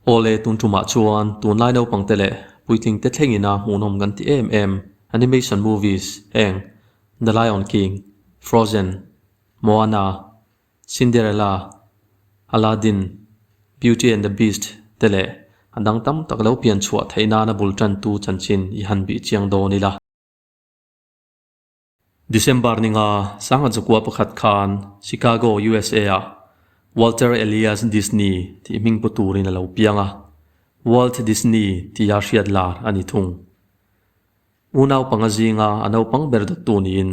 Awle, tun tumah chuan tunlai naupangte leh puitlingte thlengina hmuhnawm kan ti em em animation movies heng The Lion King, Frozen, Moana, Cinderella, Aladdin, Beauty and the Beast te leh a dang tam tak lo pian chhuah theih nana bul tantu chanchin i han bih chiang dawn ila. December ninga sangha chukua pakhat khan Chicago, USA-ah Walter Elias Disney tih hming pu turin a lo piang a, Walt Disney tia hriat lar a ni thung. Unau panga zinga a naupang ber dawttu niin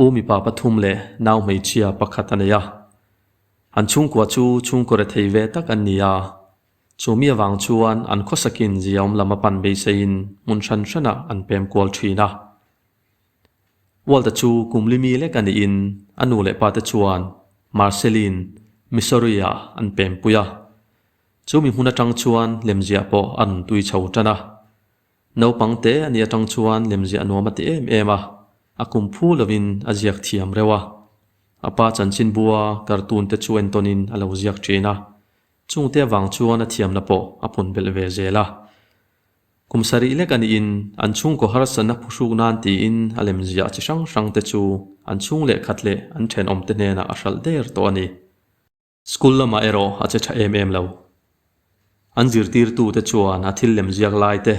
u mipa pathum leh nau hmeichhia pakhat a nei a. An chhungkua chu chhungkaw rethei ve tak an ni a, chumi avang chuan an khawsakin ziaawm lam a pan beiseiin hmun hran hranah an pem kual thin a. Walter chu kum li mi lek a niin a nu leh pate chuan Marceline, Missouri-ah an pempui a. Chu mi hmun atang chuan lemziah pawh a rawn tui chho tan a. Naupang te a nih atang chuan lemziah nuam a ti em em a, a kum phu lovin a ziak thiam reuh a. A pa chanchinbua cartoon te chu entawnin a lo ziak thin a, chungte avang chuan a thiamna pawh a pun belh ve zel a. Kum sarih lek a niin an chhungkaw harsatna phuhruk nan tiin a lemziah chi hrang hrang te chu an chhung leh khat leh an thenawmte hnenah a hralh der tawh a ni. School lamah erawh a che tha em em lo. An zirtirtute chuan a thil lemziak lai te,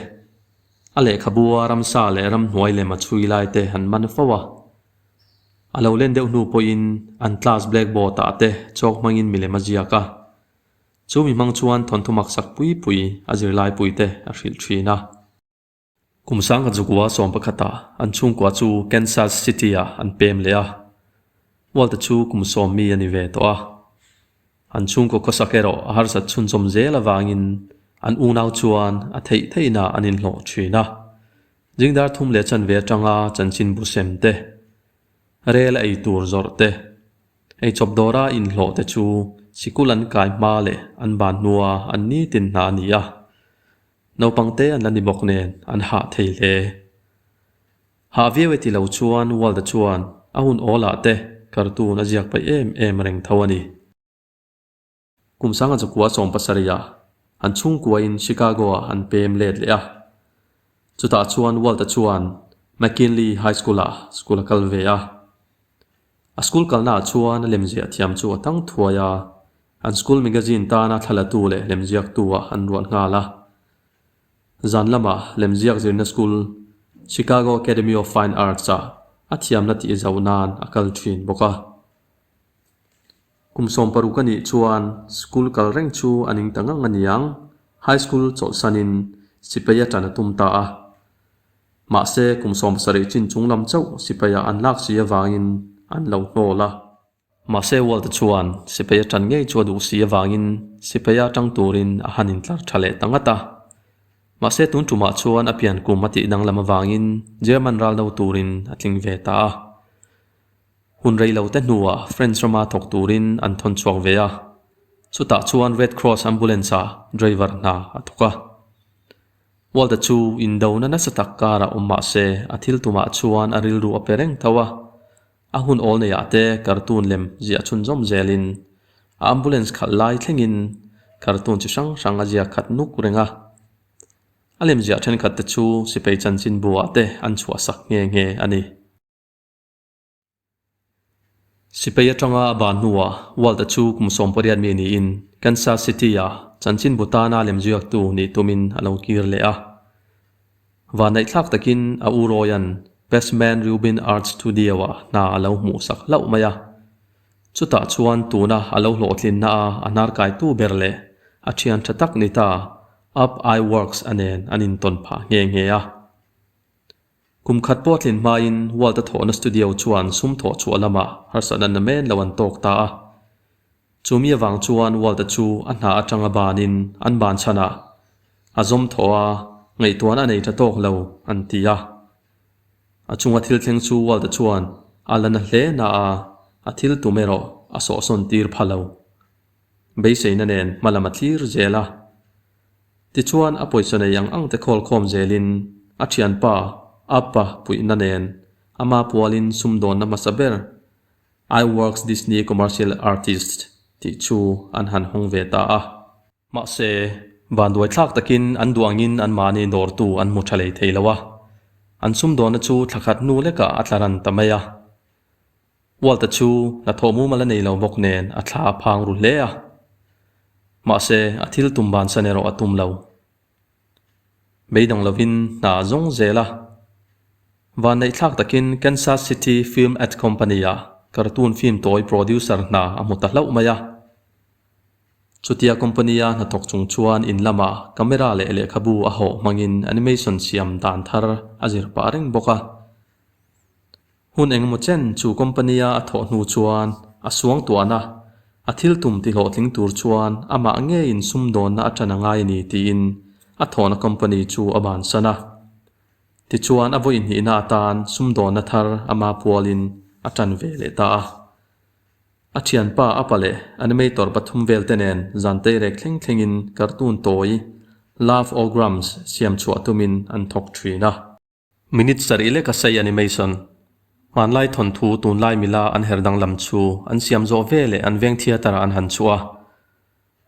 a lehkhabua ramsa leh ramhnuai lem a chhui lai te an man fo a. A lo len deuh hnu pawhin an class blackboard ah te chalk hmangin milem a ziak a. Chu mi hmang chuan thawnthu maksak pui pui a zirlaipui te a hrilh thin a. Kum sangha zukua sawm pakhatah an chhungkua chu Kansas City-ah an pem leh a. Walter chu kum sawm mi a ni ve tawh a. An chhungkaw khawsak erawh a harsat chhunzawm zel avangin an unau chuan a theih theihna an inhlawh thin a. Zingdar thum leh chanve atanga chanchin bu sem te, rel a ei tur zawrh te, Eichawp dawra inhlawh te chu sikul an kai hma leh an ban hnua an nitin hna a ni a. Naupang te an la ni bawk nen an hah thei hle. Hah viau e ti lo chuan Walda chuan a hun awlah te cartoon a ziak paih em em reng tho a ni. Kum sanga chakua 70ah an chhungkuain Chicago-ah an pem let leh a. Chutah chuan Walter chuan McKinley High School-ah school a kal ve a. A school kalnaah chuan a lemziah thiam chu a tang thuai a, an school magazine tana thlalatu leh lemziaktu-ah an ruat nghal a. Zan lamah lemziak zirna school Chicago Academy of Fine Arts-ah a thiamna tih zauh nan a kal thin bawk a. Kum 60 a nih chuan school kal reng chu a ning ta ngang a niang, high school chawlhsanin sipai a tan a tum ta a. Mahse, kum 70 chin chung lam chauh sipaiah an lak si avangin an lo hnawl a. Mahse, Walter chuan sipai a tan ngei chu a duh si avangin sipaia tang turin a han intlar tha leh ta ngat a. Mahse, tun tumah chuan a pian kum a tih danglam avangin German ral do turin a tling ve ta a. Hun rei lo te hnuah French rama thawk turin an thawn chhuak ve a, chutah chuan Red Cross Ambulance-ah driver hna a thawk a. Walter chu indona nasa tak karah awm mah se a thil tumah chuan a rilru a pe reng tho a, a hun awl neiah te cartoon lem ziah chhunzawm zelin a ambulance khalh lai thlengin cartoon chi hrang hrang a ziak khat nuk reng a. A lem ziah thenkhat te chu sipai chanchinbu-ah te an chhuahsak nghe nghe a ni. Sipai atanga a ban hnuah Walt-a chu kum 18 mi niin Kansas City-ah chanchinbu tana lemziaktu nih tumin a lo kir leh a. Vannaihthlak takin a u Roy-a'n Pesman Rubin Art Studio-ah hna a lo hmuhsak hlauh mai a. Chutah chuan tuna a lo hlawhtlinna a a hnarkaitu ber leh a thian tha tak ni ta Up Iwerks-a nen an intawn phah nghe nghe a. Kum khat pawh tlin hmain Walt-a thawhna studio chuan sum thawh chhuah lamah harsatna namen lo an tawk ta a. Chumi avang chuan Walt-a chu a hna atanga banin an ban chhanah a zawm thawh a, ngaihtuahna a nei tha tawk lo an ti a. A chunga thil thleng chu Walt-a chuan a la na hle na a, a thil tum erawh a sawhsawn tir pha lo. Beiseina nen hma lam a thlir zel a. Tichuan a pawisa nei ang ang te khawl khawm zelin a thianpa Appa puihna nen ama pualin sumdawnna hmasa ber Iwerks Disney Commercial Artist tih chu an han hawng ve ta a. Mahse, Vanduaithlak takin an duh angin anmahni dawrtu an hmu tha lei thei lo a, an sumdawnna chu thla khat hnu lekah a tla ran ta mai a. Walta chu hnathawh mumal a nei lo bawk nen a thla a phang ru hle a. Mahse, a thil tum bansan erawh a tum lo. Beidawng lovin hna a zawng zel a. Vanneihthlak takin Kansas City Film Ad Company-ah cartoon film tawi producer hna a hmu ta hlauh mai a. Chutia company-a hnathawk chung chuan in lamah camera leh lehkhabu a hawh hmangin animation siam dan thar a zir pah reng bawk a. Hun engemaw chen chu company-a a thawh hnu chuan a suangtuahna, a thil tum ti hlawhtling tur chuan amah ngeiin sumdawnna a ṭan a ngai a ni tiin a thawhna company chu a bansan a. Tichuan a vawi hnihna atan sumdawnna thar ama pualin a ṭan ve leh ta a. A thianpa a pa leh animator pathum vel te nen zan teirek thleng thlengin cartoon tawi Love Ograms siam chhuah tumin an thawk thin a. Minute sarih lek a sei animation, hmanlai thawnthu tunlai mila an her danglam chu an siam zawh ve leh an veng theatre ah an han chhuah a.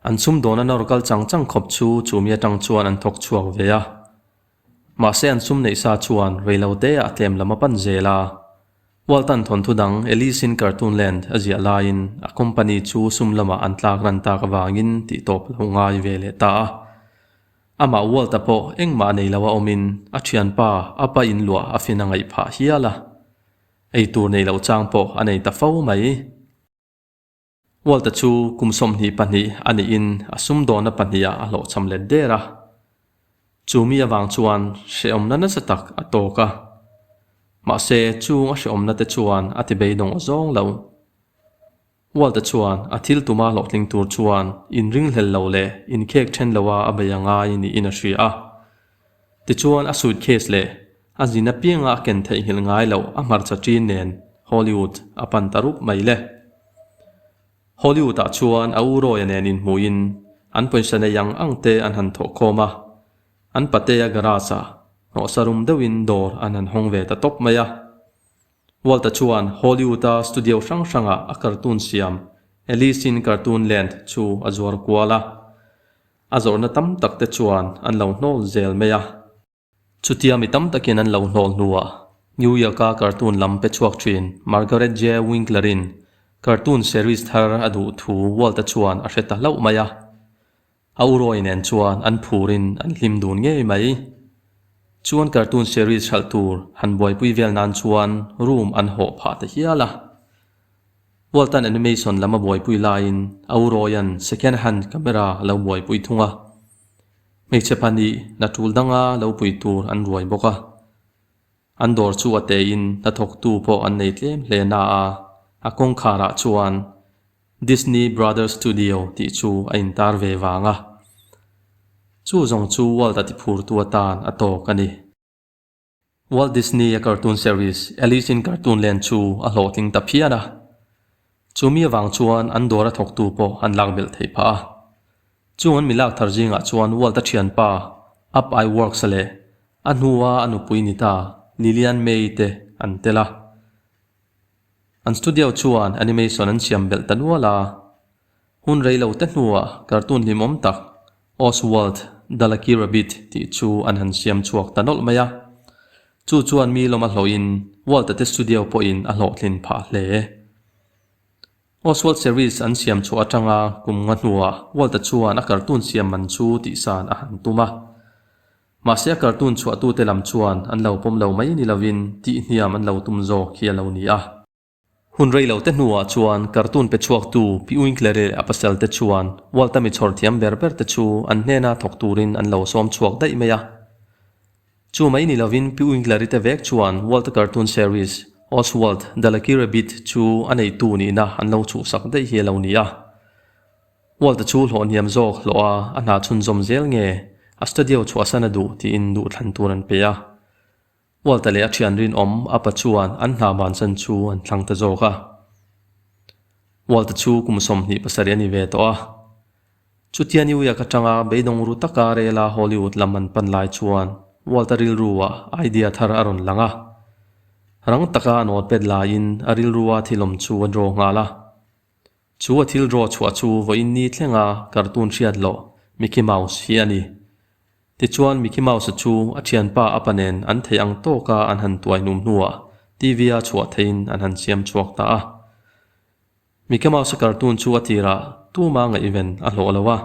An sumdawn a nawr kal chang chang khawp chu chumi atang chuan an thawk chhuak ve a. Mahse an sum neih sa chuan reilote ah tlem lam a pan zel a. Waltan thawnthu dang Alice in Cartoon Land a ziah laiin a company chu sum lamah an tlak ran tak avangin tih tawp lo ngai ve leh ta a. Amah Walt-a pawh engmah nei lo a awmin a thianpa a pa in luah a fin a ngaih phah hial a. Ei tur nei loh chang pawh a nei ta fo mai. Walt-a chu kum 22 a nihin a sumdawnna pahnihah a hlawhchham let der a. Chu mi avang chuan hrehawmna nasa tak a tawk a. Mahse chung a hrehawmna te chuan a ti beidawng aw zawng lo. Walta chuan a thil tuma hlawhtling tur chuan inringhlel lo leh inkhek then loa a bei a ngai niin a hria a. Tichuan a suitcase leh a zin apianga a ken theihnghilh ngai loh a hmarcha ṭin nen Hollywood a pan ta rup mai le. Hollywood ah chuan a u Roy-a nen inhmuhin an pawisa nei ang ang te an han thawh khawm a, an patea garage ah hnawhsa rum deuhin dawr an han hawng ve ta tawp mai a. Walta chuan Hollywood-a studio hrang hrangah a cartoon siam Alice in Cartoon Land chu a zuar kual a. A zawrhna tam tak te chuan an lo hnawl zel mai a. Chutia mi tam takin an lo hnawl hnuah New York-a cartoon lam pe chhuak thin Margaret J. Winkler-in cartoon series thar a duh thu Walta chuan a hre ta hlauh mai a. A u Roy nen chuan an phurin an hlim dun ngei mai. Chuan cartoon series hralh tur han buaipui vel nan chuan room an hawh phah ta hial a. Waltan animation lam a buaipui laiin a u Roy-a'n second hand camera a lo buaipui thung a. Hmeichhe pahnih na tul danga lo pui tur an ruai bawk a. An dawr chu a teiin hnathawktu pawh an nei tlem hle na a, a kawngkharah chuan Disney Brothers Studio tih chu a intar ve vang a. Chu zawng chu Walt-a tiphurtu atan a tawk a ni. Walt Disney-a cartoon series Alice in Cartoon Land chu a hlawhtling ta phian a. Chu mi avang chuan an dawra thawktu pawh an lak belh theih phah a. Chung an mi lak thar zingah chuan Walt-a thianpa Up Iwerks-a leh a hnua a nupui ni ta Lillian May te an tel a. An studio chuan animation an siam belh ta nual a. Hun rei lo te hnuah cartoon hlimawm tak Oswald the Lucky Rabbit tih chu an han siam chhuak ta nawlh mai a. Chu chuan mi lawm a hlawhin Walt-a te studio pawhin a hlawhtlin phah hle. Oswald series an siam chhuah atanga kum nga hnuah Walt-a chuan a cartoon siam man chu tihsan a han tum a. Mahse a cartoon chhuahtute lam chuan an lo pawm lo mai ni lovin tihhniam an lo tum zawk hi a lo ni a. Hun rei lo te hnuah chuan cartoon pe chhuaktu Pi Winkler leh a pasal te chuan Walt-a mi chhawr thiam ber ber te chu an hnena thawk turin an lo sawm chhuak daih mai a. Chu mai ni lovin Pi Winkler-i te vek chuan Walt-a cartoon series Oswald the Lucky Rabbit chu a neitu nihna an lo chhuhsak daih hi a lo ni a. Walt-a chu hlawh hniam zawk hlawh a, a hna chhunzawm zel nge a studio chhuahsan a duh tiin duhthlan tur an pe a. Walta leh a thian rinawm a pa chuan an hna bansan chu an thlang ta zawk a. Walta chu kum 27 a ni ve tawh a. Chutia New York atanga beidawng ru taka rela Hollywood lam an pan lai chuan Walta rilru-ah idea thar a rawn lang a. Rang taka a notepad laiin a rilrua thil awm chu a draw nghal a. Chu a thil draw chhuah chu vawiin ni thlenga cartoon hriat loh. Mickey Mouse hi a ni. Tichuan Mickey Mouse-a chu a thianpa a pa nen an theih ang tawka an han tuai num hnuah TV-a chhuah theihin an han siam chhuak ta a. Mickey Mouse-a cartoon chu a tirah tuma ngaihven a hlawh lo a,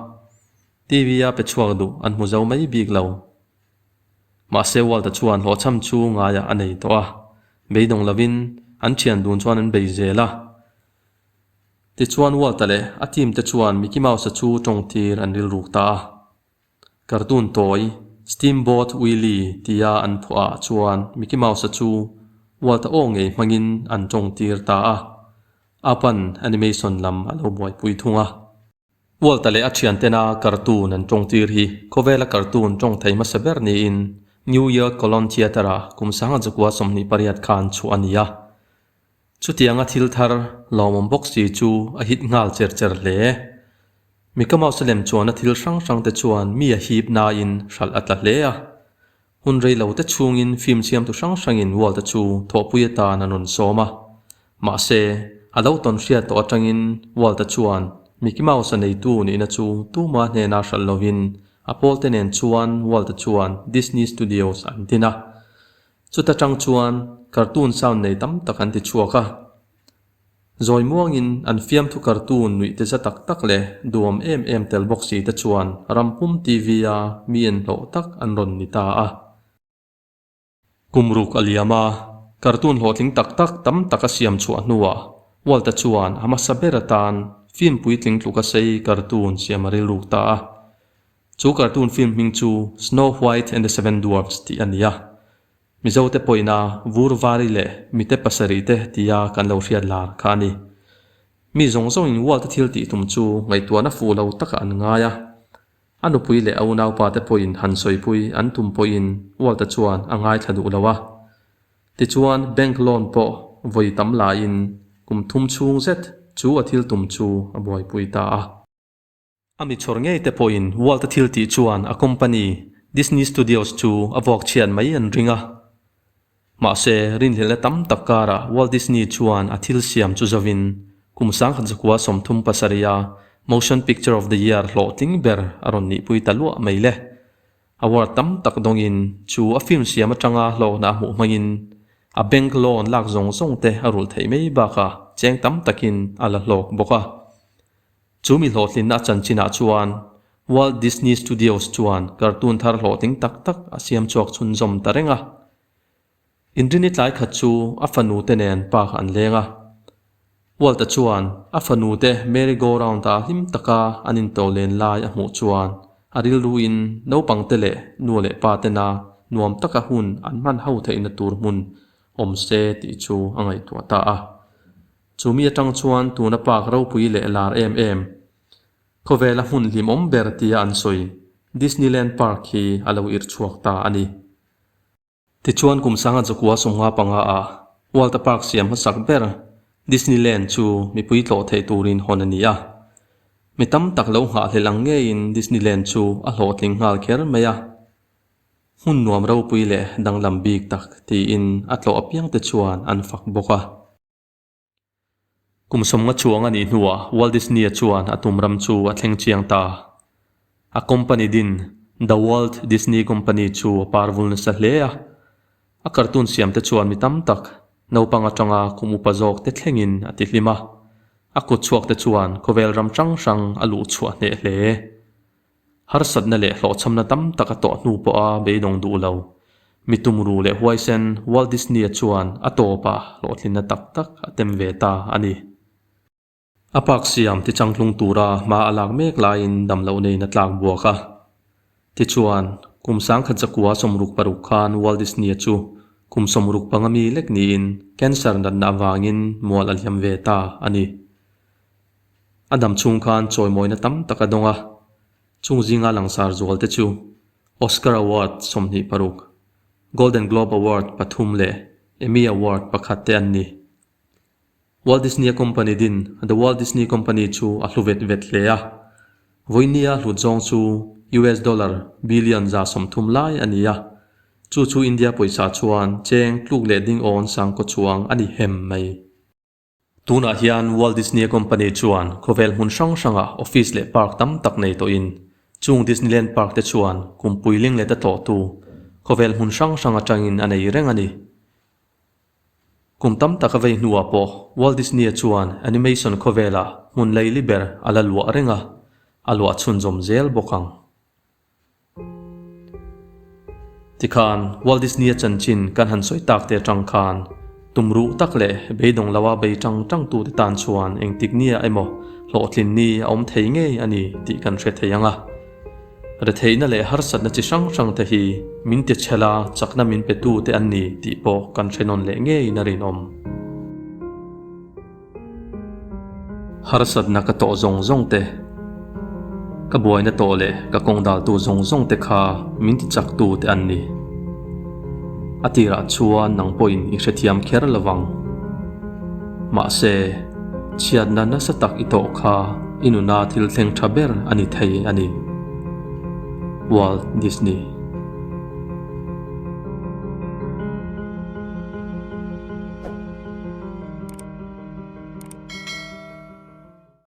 TV-a pe chhuak duh an hmu zo mai bik lo. Mahse Walt-a chuan hlawhchham chu ngaiah a nei tawh a, beidawng lovin an thian dun chuan an bei zel a. Tichuan Walt-a leh a team te chuan Mickey Mouse-a chu tawngtir an rilruk ta a. Cartoon tawi, Steamboat Willie tia an phuah ah chuan Mickey Mouse-a chu Walt-a aw ngei hmangin an tawngtir ta a, Apan animation lam a lo buaipui thung a. Walt-a leh a thiantena cartoon an tawngtir hi khawvela cartoon tawng thei hmasa ber niin New York Colon Theatre-ah kum sangha zakua 28 khan chhuah a ni a. Chutianga thil thar lawmawm bawk si chu a hit nghal cher cher hle. Mickey Mouse-a lem chuana thil hrang hrang te chuan mi a hip nain hralh a tla hle a. Hun rei lo te chhungin film siamtu hrang hrangin Walt-a chu thawhpui atan an rawn sawm a. Mahse, a lo tawn hriat tawh atangin Walt-a chuan Mickey Mouse-a neitu nihna chu tuma hnena hralh lovin a pawlte nen chuan Walt-a chuan Disney Studios an din a. Chuta tang chuan cartoon sound nei tam tak an ti chhuak a. Zawi muangin an fiamthu cartoon nuih te za tak tak leh duam em em tel bawk si te chuan rampum TV a mi en hlawh tak an rawn ni ta a. Kum ruk a liam a, cartoon hlawhtling tak tak tam tak a siam chhuah hnuah Walt-a chuan a hmasa ber atan film puitling tluka sei cartoon siam a rilruk ta a. Chu cartoon film hming chu Snow White and the Seven Dwarfs tih a ni a. Mizote pawhina vur vari leh mite pasarih te tia kan lo hriat lar kha a ni. Mi zawng zawngin Walt-a thil tih tum chu ngaihtuahna fuh lo takah an ngai a. A nupui leh a unaupa te pawhin han sawipui an tum pawhin Walt-a chuan a ngaithla duh lo a. Tichuan bank loan pawh vawi tam laiin kum thum chhung zet chu a thil tum chu a buaipui ta a. A mi chhawr ngei te pawhin Walt-a thil tih chuan a company, Disney Studios chu a vuak chhiat mai an ring a. Mahse, rinhlelhna tam tak karah Walt Disney chuan a thil siam chu zovin kum 1937 a Motion Picture of the Year hlawhtling ber a rawn nihpui ta luah mai le. Award tam tak dawngin chu a film siam atanga hlawkna a hmuh hmangin a bank loan lak zawng zawng te a rulh theih mai bakah cheng tam takin a la hlawk bawk a. Chu mi hlawhtlinna a chanchinah chuan Walt Disney Studios chuan cartoon thar hlawhtling tak tak a siam chhuak chhunzawm ta reng a. Inrini tlai khat chu a fanu te nen park an leng a. Walt-a chuan a fanu te merry-go-round-a hlim taka an into len lai a hmuh chuan a rilruin naupang te leh nu leh pa tena nuam taka hun an hman ho theihna tur hmun awm se tih chu a ngaihtuah ta a. Chu mi atang chuan tuna park ropui leh lar em em, khawvela hmun hlimawm ber tia an sawi Disneyland Park hi a lo irh chhuak ta a ni. Tichuan kum 1995 ah Walter Park siam hmasak ber Disneyland chu mipui tlawh theih turin hawn a ni a. Mi tam tak lo nghahhlelh ang ngeiin Disneyland chu a hlawhtling nghal kher mai a. Hmun nuam ropui leh danglam bik tak tiin a tlawh apiangte chuan an fak bawk a. Kum sawmnga chuang a nih hnuah Walt Disney-a chuan a tum ram chu a thleng chiang ta. A company din, The Walt Disney Company chu a par vul nasa hle a. A cartoon siamte chuan mi tam tak, naupang atanga kum upa zawk te thlengin a ti hlim a. A kut chhuakte chuan khawvel ram hrang hrang a luh chhuah hneh hle. Harsatna leh hlawhchhamna tam tak a tawh hnu pawha beidawng duh lo. Mi tumru leh huaisen Walt Disney-a chuan a tawpah hlawhtlinna tak tak a tem ve ta a ni. A park siam tichangtlung tura hma a lak mek laiin damloh neiin a tlak buak a. Tichuan, kum 1966 khan Walt Disney-a chu kum 65 mi lek niin cancer natna avangin mual a liam ve ta a ni. A dam chhung khan chawimawina tam tak a dawng a, chung zinga langsar zual te chu Oscar Award 26, Golden Globe Award pathum leh Emmy Award pakhat te an ni. Walt Disney-a company din The Walt Disney Company chu a hlu vet vet hle a, vawinia hlut zawng chu US dollar billion 130 lai a ni a, chu chu India pawisa chuan cheng tluk leh ding awn sangkaw chuang a ni hem mai. Tunah hian Walt Disney Company chuan khawvel hmun hrang hrangah office leh park tam tak nei tawhin. Chung Disneyland Park te chuan kumpui linglet a tlawhtu khawvel hmun hrang hrang atangin a nei reng a ni. Kum tam tak a vei hnuah pawh Walt Disney-a chuan animation khawvelah hmun leili ber a la luah reng a, a luah chhunzawm zel bawk ang. Tikhan, Walt Disney-a chanchin kan han sawi tak te atang khan tumruh tak leh beidawng loa bei tang tangtute tan chuan engtik nia emaw hlawhtlin ni a awm thei ngei a ni tih kan hre thei ang a. Retheihna leh harsatna chi hrang hrang te hi min ti chhel a, chakna min pe tu te an ni tih pawh kan hre nawn leh ngeiin a rinawm. Harsatna ka tawh zawng zawng te, ka buaina tawh leh ka kawng daltu zawng zawng te kha min ti chak tu te an ni. A tirah chuan nang pawhin i hrethiam kher lo vang. Mahse, chhiatna nasa tak i tawh kha i nuna thil thleng tha ber a ni thei a ni. Walt Disney.